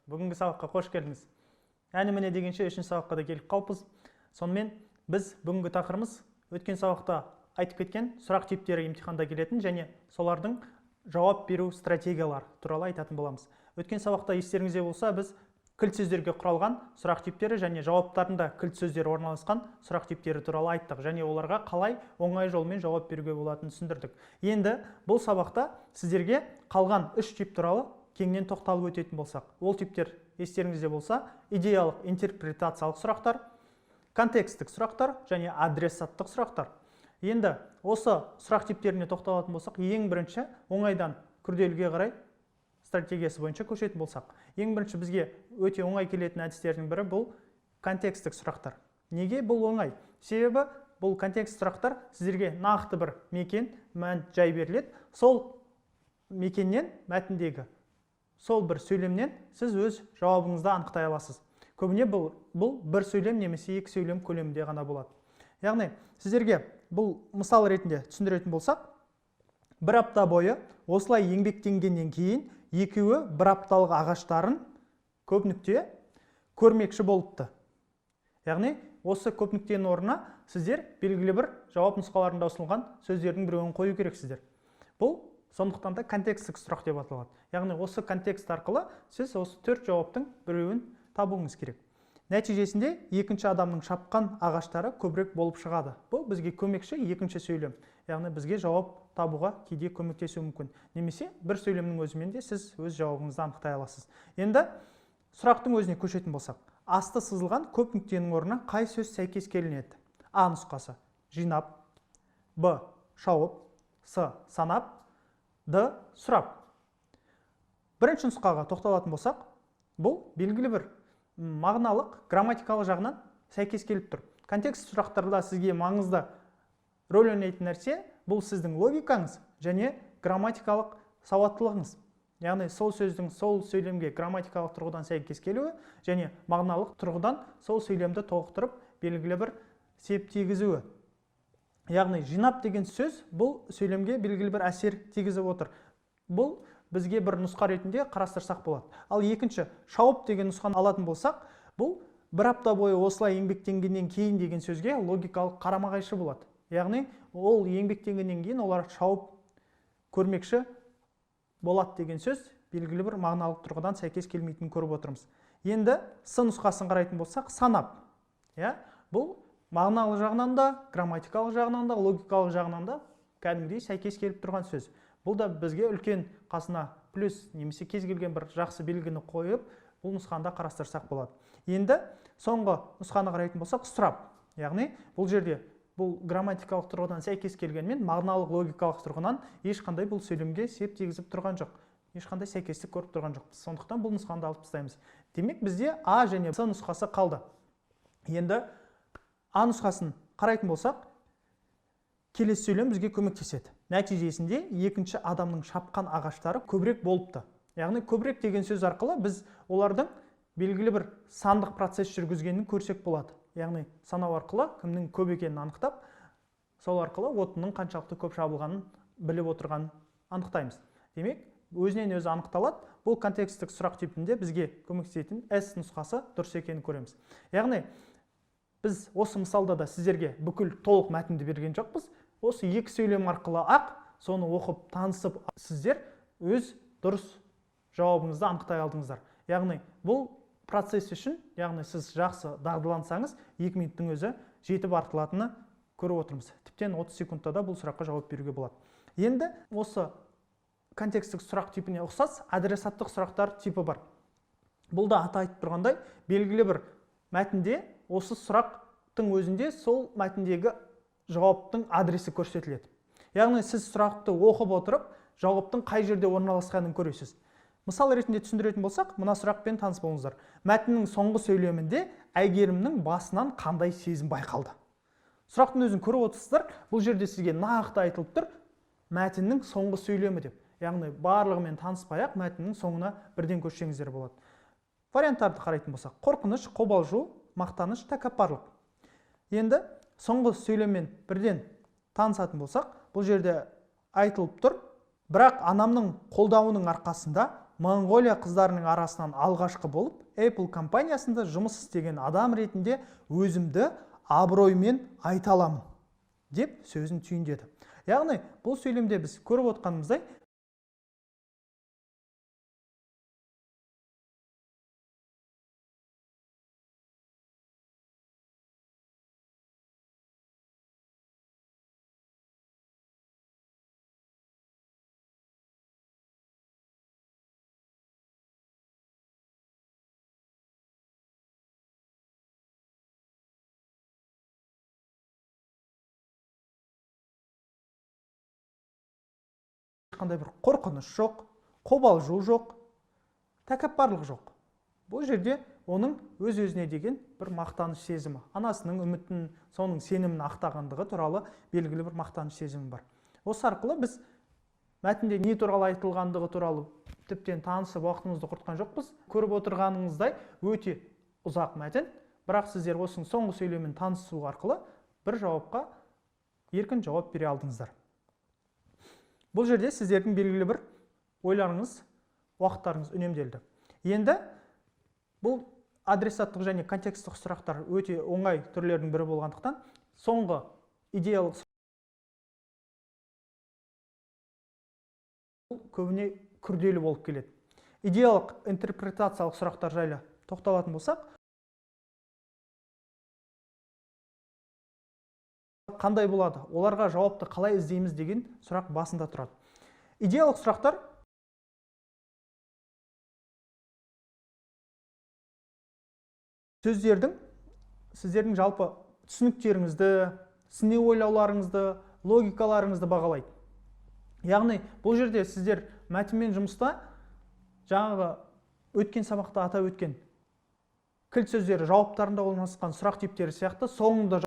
Бүгінгі сабаққа қош келдіңіз. Әні міне дегенше үшінші сабаққа да келіп қалыппыз. Сонымен біз бүгінгі тақырыбымыз өткен сабақта айтып кеткен сұрақ типтері емтиханда келетін және солардың жауап беру стратегиялары туралы айтатын боламыз. Өткен сабақта естеріңізде болса, біз кілт сөздерге құралған сұрақ типтері және жауаптарында кілт сөздер орналасқан сұрақ типтері туралы айттық және оларға қалай оңай жолмен жауап беруге болатынын түсіндірдік. Енді бұл сабақта сіздерге қалған үш тип туралы кеңінен тоқталып өтетін болсақ, ол типтер естеріңізде болса, идеялық интерпретациялық сұрақтар, контекстік сұрақтар және адресаттық сұрақтар. Енді осы сұрақ типтеріне тоқталатын болсақ, ең бірінші оңайдан күрделіге қарай стратегиясы бойынша көшетін болсақ, ең бірінші бізге өте оңай келетін әдістердің бірі бұл контекстік сұрақтар. Неге бұл оңай? Себебі бұл контекст сұрақтар сіздерге нақты бір мекен, мән жай беріледі. Сол мекеннен, мәтіндегі сол бір сөйлемнен сіз өз жауабыңызды анықтай аласыз. Көбіне бұл бір сөйлем немесе екі сөйлем көлемінде ғана болады. Яғни сіздерге бұл мысал ретінде түсіндіретін болсақ, бір апта бойы осылай еңбектенгеннен кейін екеуі бір апталық ағаштарын көп нүкте көрмекші болыпты. Яғни осы көп нүктенің орнына сіздер белгілі бір жауап нұсқаларында ұсынылған сөздердің біреуін қою керексіздер. Бұл сондықтан да контекстік сұрақ деп аталады. Яғни осы контекст арқылы сіз осы төрт жауаптың біреуін табуыңыз керек. Нәтижесінде екінші адамның шапқан ағаштары көбірек болып шығады. Бұл бізге көмекші екінші сөйлем. Яғни бізге жауап табуға кейде көмектесуі мүмкін. Немесе бір сөйлемнің өзімен де сіз өз жауабыңызды анықтай аласыз. Енді сұрақтың өзіне көшетін болсақ, асты сызылған көп нүктенің орнына қай сөз сәйкес келінеді? А нұсқасы жинап, Б шауып, С санап, Д сұрап. Бірінші нұсқаға тоқталатын болсақ, бұл белгілі бір мағыналық, грамматикалық жағынан сәйкес келіп тұр. Контекст сұрақтарда сізге маңызды рөл ойнайтын нәрсе бұл сіздің логикаңыз және грамматикалық сауаттылығыңыз. Яғни сол сөздің сол сөйлемге грамматикалық тұрғыдан сәйкес келуі және мағыналық тұрғыдан сол сөйлемді толықтырып белгілі бір сеп тигізуі. Яғни жинап деген сөз бұл сөйлемге белгілі бір әсер тигізіп отыр. Бұл бізге бір нұсқа ретінде қарастырсақ болады. Ал екінші шауып деген нұсқаны алатын болсақ, бұл бір апта бойы осылай еңбектенгеннен кейін деген сөзге логикалық қарама-қайшы болады. Яғни ол еңбектенгеннен кейін олар шауып көрмекші болады деген сөз белгілі бір мағыналық тұрғыдан сәйкес келмейтінін көріп отырмыз. Енді С нұсқасын қарайтын болсақ, санап. Иә, бұл мағыналық жағынан да, грамматикалық жағынан да, логикалық жағынан да кәдімгідей сәйкес келіп тұрған сөз. Бұл да бізге үлкен қасына плюс немесе кез келген бір жақсы белгіні қойып, бұл нұсқаны да қарастырсақ болады. Енді соңғы нұсқаны қарайтын болсақ, сұрап. Яғни бұл жерде бұл грамматикалық тұрғыдан сәйкес келгенмен, мағыналық логикалық тұрғыдан ешқандай бұл сөйлемге сеп тигізіп тұрған жоқ. Ешқандай сәйкестік көріп тұрған жоқпыз. Сондықтан бұл нұсқаны да алып тастаймыз. Демек бізде А және С нұсқасы қалды. Енді А нұсқасын қарайтын болсақ, келесі сөйлем бізге көмектеседі. Нәтижесінде екінші адамның шапқан ағаштары көбірек болыпты. Яғни көбірек деген сөз арқылы біз олардың белгілі бір сандық процесс жүргізгенін көрсек болады. Яғни санау арқылы кімнің көп екенін анықтап, сол арқылы отынның қаншалықты көп шабылғанын біліп отырғанын анықтаймыз. Демек, өзінен өзі анықталады. Бұл контекстік сұрақ типінде бізге көмектесетін С нұсқасы дұрыс екенін көреміз. Яғни біз осы мысалда да сіздерге бүкіл толық мәтінді берген жоқпыз. Осы екі сөйлем арқылы ақ соны оқып, танысып, сіздер өз дұрыс жауабыңызды анықтай алдыңыздар. Яғни бұл процесс үшін, яғни сіз жақсы дағдылансаңыз, 2 минуттың өзі жетіп артылатыны көріп отырмыз. Тіптен 30 секундта да бұл сұраққа жауап беруге болады. Енді осы контекстік сұрақ типіне ұқсас адресаттық сұрақтар типі бар. Бұл да аты айтып тұрғандай, белгілі бір мәтінде осы сұрақтың өзінде сол мәтіндегі жауаптың адресі көрсетіледі. Яғни сіз сұрақты оқып отырып, жауаптың қай жерде орналасқанын көресіз. Мысал ретінде түсіндіретін болсақ, мына сұрақпен таныс болыңыздар. Мәтіннің соңғы сөйлемінде Әйгерімнің басынан қандай сезім байқалды? Сұрақтың өзін көріп отырсыздар, бұл жерде сізге нақты айтылып тұр, мәтіннің соңғы сөйлемі деп. Яғни барлығымен таныспай-ақ мәтіннің соңына бірден көшсеңіздер болады. Варианттарды қарайтын болсақ, қорқыныш, қобалжу, мақтаныш, тәкаппарлық. Енді соңғы сөйлеммен бірден танысатын болсақ, бұл жерде айтылып тұр, бірақ анамның қолдауының арқасында Моңғолия қыздарының арасынан алғашқы болып Apple компаниясында жұмыс істеген адам ретінде өзімді абыроймен айта аламын деп сөзін түйіндеді. Яғни бұл сөйлемде біз көріп отқанымыздай қандай бір қорқыныш жоқ, қобалжу жоқ, тәкаппарлық жоқ. Бұл жерде оның өз-өзіне деген бір мақтаныш сезімі, анасының үмітін, соның сенімін ақтағандығы туралы белгілі бір мақтаныш сезімі бар. Осы арқылы біз мәтінде не туралы айтылғандығы туралы тіптен танысып уақытымызды құртқан жоқпыз. Көріп отырғаныңыздай өте ұзақ мәтін, бірақ сіздер осының соңғы сөйлемін танысу арқылы бір жауапқа еркін жауап бере алдыңыздар. Бұл жерде сіздердің белгілі бір ойларыңыз, уақыттарыңыз үнемделді. Енді бұл адресаттық және контекстік сұрақтар өте оңай түрлердің бірі болғандықтан, соңғы идеялық көбіне күрделі болып келеді. Идеялық интерпретациялық сұрақтар жайлы тоқталатын болсақ, қандай болады, оларға жауапты қалай іздейміз деген сұрақ басында тұрады. Идеялық сұрақтар сөздердің сіздердің жалпы түсініктеріңізді, сыни ойлауларыңызды, логикаларыңызды бағалайды. Яғни бұл жерде сіздер мәтінмен жұмыста жаңағы өткен сабақта атап өткен кілт сөздері жауаптарында орналасқан сұрақ типтері сияқты соңында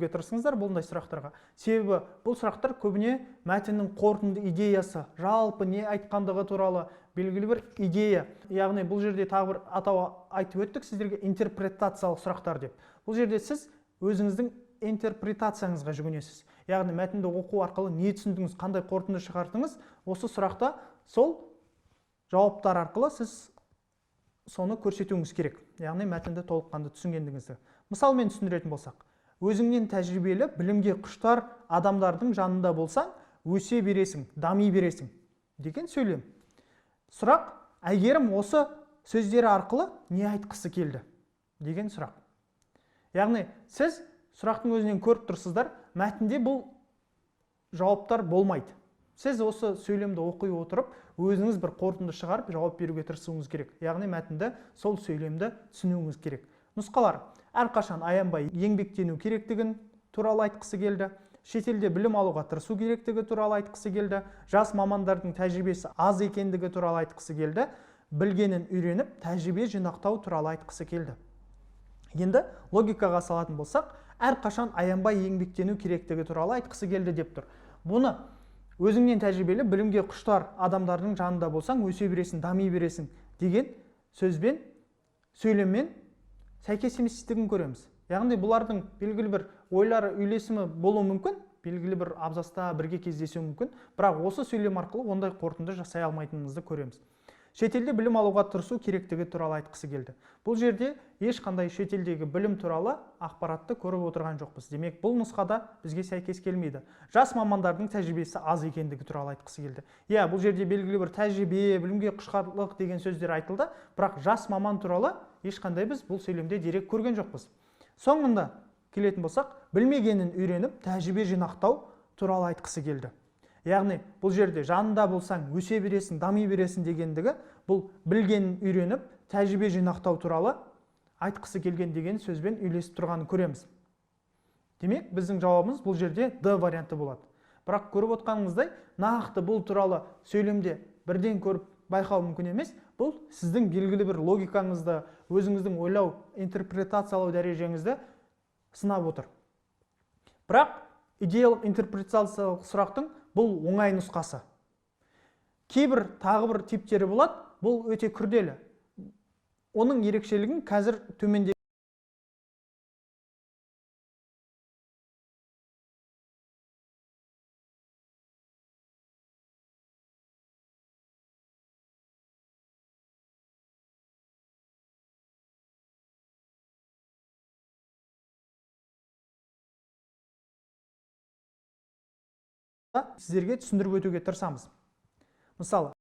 тырысыңыздар бұндай сұрақтарға. Себебі бұл сұрақтар көбіне мәтіннің қорытынды идеясы, жалпы не айтқандығы туралы белгілі бір идея. Яғни бұл жерде тағы бір атау айтып өттік сіздерге интерпретациялық сұрақтар деп. Бұл жерде сіз өзіңіздің интерпретацияңызға жүгінесіз. Яғни мәтінді оқу арқылы не түсіндіңіз, қандай қорытынды шығардыңыз, осы сұрақта сол жауаптар арқылы сіз соны көрсетуіңіз керек. Яғни мәтінді толыққанды түсінгендігіңізді. Мысалмен түсіндіретін болсақ, өзіңнен тәжірибелі, білімге құштар адамдардың жанында болсаң, өсе бересің, дами бересің деген сөйлем. Сұрақ, Әйгерім осы сөздері арқылы не айтқысы келді деген сұрақ. Яғни сіз сұрақтың өзінен көріп тұрсыздар, мәтінде бұл жауаптар болмайды. Сіз осы сөйлемді оқи отырып, өзіңіз бір қорытынды шығарып жауап беруге тырысуыңыз керек. Яғни мәтінді, сол сөйлемді түсінуіңіз керек. Нұсқалар әрқашан аянбай еңбектену керектігін туралы айтқысы келді, шетелде білім алуға тырысу керектігі туралы айтқысы келді, жас мамандардың тәжірибесі аз екендігі туралы айтқысы келді, білгенін үйреніп, тәжірибе жинақтау туралы айтқысы келді. Енді логикаға салатын болсақ, әрқашан аянбай еңбектену керектігі туралы айтқысы келді деп тұр. Бұны өзіңнен тәжірибелі, білімге құштар адамдардың жанында болсаң, өсе бересің, дами бересің деген сөзбен, сөйлеммен сәйкес еместігін көреміз. Яғни бұлардың белгілі бір ойлары үйлесімі болуы мүмкін, белгілі бір абзаста бірге кездесуі мүмкін, бірақ осы сөйлем арқылы ондай қорытынды жасай алмайтынымызды көреміз. Шетелде білім алуға тырысу керектігі туралы айтқысы келді. Бұл жерде ешқандай шетелдегі білім туралы ақпаратты көріп отырған жоқпыз. Демек, бұл нұсқада бізге сәйкес келмейді. Жас мамандардың тәжірибесі аз екендігі туралы айтқысы келді. Иә, бұл жерде белгілі бір тәжірибе, білімге құштарлық деген сөздер айтылды, бірақ жас маман туралы ешқандай біз бұл сөйлемде дерек көрген жоқпыз. Соңында келетін болсақ, білмегенін үйреніп, тәжірибе жинақтау туралы айтқысы келді. Яғни бұл жерде жанында болсаң, өсе бересің, дами бересің дегендігі, бұл білгенін үйреніп, тәжірибе жинақтау туралы айтқысы келген деген сөзбен үйлесіп тұрғанын көреміз. Демек, біздің жауабымыз бұл жерде Д варианты болады. Бірақ көріп отқаныңыздай, нақты бұл туралы сөйлемде бірден көріп байқау мүмкін емес. Бұл сіздің белгілі бір логикаңызды, өзіңіздің ойлау, интерпретациялау дәрежеңізді сынап отыр. Бірақ идеялық интерпретациялық сұрақтың бұл оңай нұсқасы. Кейбір тағы бір типтері болады, бұл өте күрделі. Оның ерекшелігін қазір төменде сіздерге түсіндіріп өтуге тырысамыз. Мысалы,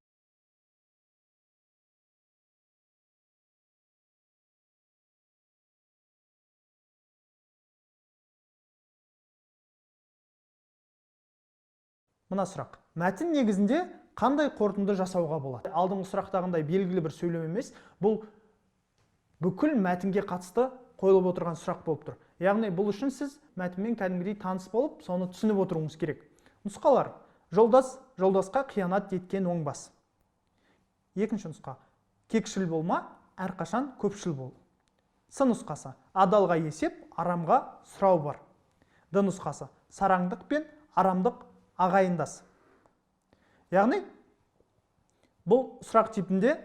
мына сұрақ. Мәтін негізінде қандай қорытынды жасауға болады? Алдыңғы сұрақтағындай белгілі бір сөйлем емес, бұл бүкіл мәтінге қатысты қойылып отырған сұрақ болып тұр. Яғни бұл үшін сіз мәтінмен кәдімгідей таныс болып, соны түсініп отыруыңыз керек. Нұсқалар. Жолдас, жолдасқа қиянат еткен оңбас. Екінші нұсқа. Кекшіл болма, әрқашан көпшіл бол. С нұсқасы. Адалға есеп, арамға сұрау бар. Д нұсқасы. Сараңдық пен арамдық ағайындас. Яғни бұл сұрақ типінде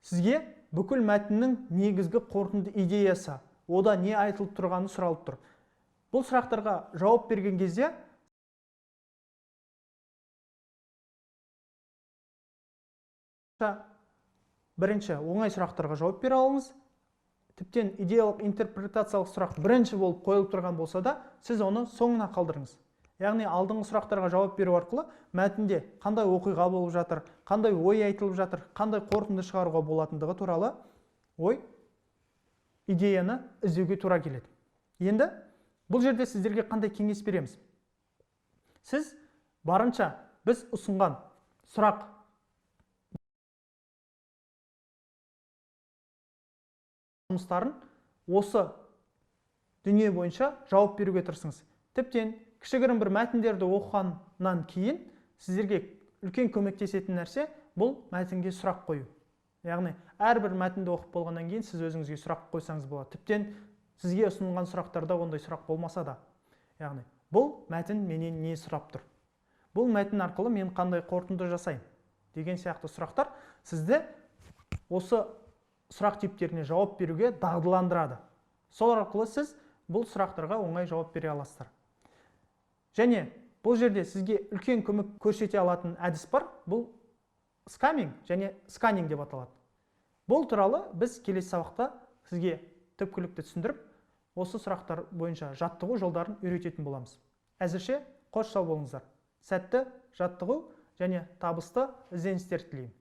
сізге бүкіл мәтіннің негізгі қорытынды идеясы, ода не айтылып тұрғаны сұралып тұр. Бұл сұрақтарға жауап берген кезде бірінші оңай сұрақтарға жауап бере алыңыз. Тіптен идеялық интерпретациялық сұрақ бірінші болып қойылып тұрған болса да, сіз оны соңына қалдырыңыз. Яғни алдыңғы сұрақтарға жауап беру арқылы мәтінде қандай оқиға болып жатыр, қандай ой айтылып жатыр, қандай қорытынды шығаруға болатындығы туралы ой, идеяны іздеуге тура келеді. Енді бұл жерде сіздерге қандай кеңес береміз? Сіз барынша біз ұсынған сұрақ жұмыстарын осы дүние бойынша жауап беруге тырысыңыз. Тіптен кішігірім бір мәтіндерді оқығаннан кейін сіздерге үлкен көмектесетін нәрсе бұл мәтінге сұрақ қою. Яғни әрбір мәтінді оқып болғаннан кейін сіз өзіңізге сұрақ қойсаңыз болады. Тіптен сізге ұсынылған сұрақтарда ондай сұрақ болмаса да. Яғни бұл мәтін менен не сұрап тұр? Бұл мәтін арқылы мен қандай қорытынды жасаймын? Деген сияқты сұрақтар сізді осы сұрақ типтеріне жауап беруге дағдыландырады. Сол арқылы сіз бұл сұрақтарға оңай жауап бере аласыздар. Және бұл жерде сізге үлкен көмек көрсете алатын әдіс бар. Бұл скаминг және сканинг деп аталады. Бұл туралы біз келесі сабақта сізге түпкілікті түсіндіріп, осы сұрақтар бойынша жаттығу жолдарын үйрететін боламыз. Әзірше қош сау болыңыздар. Сәтті жаттығу және табысты ізденістер тілеймін.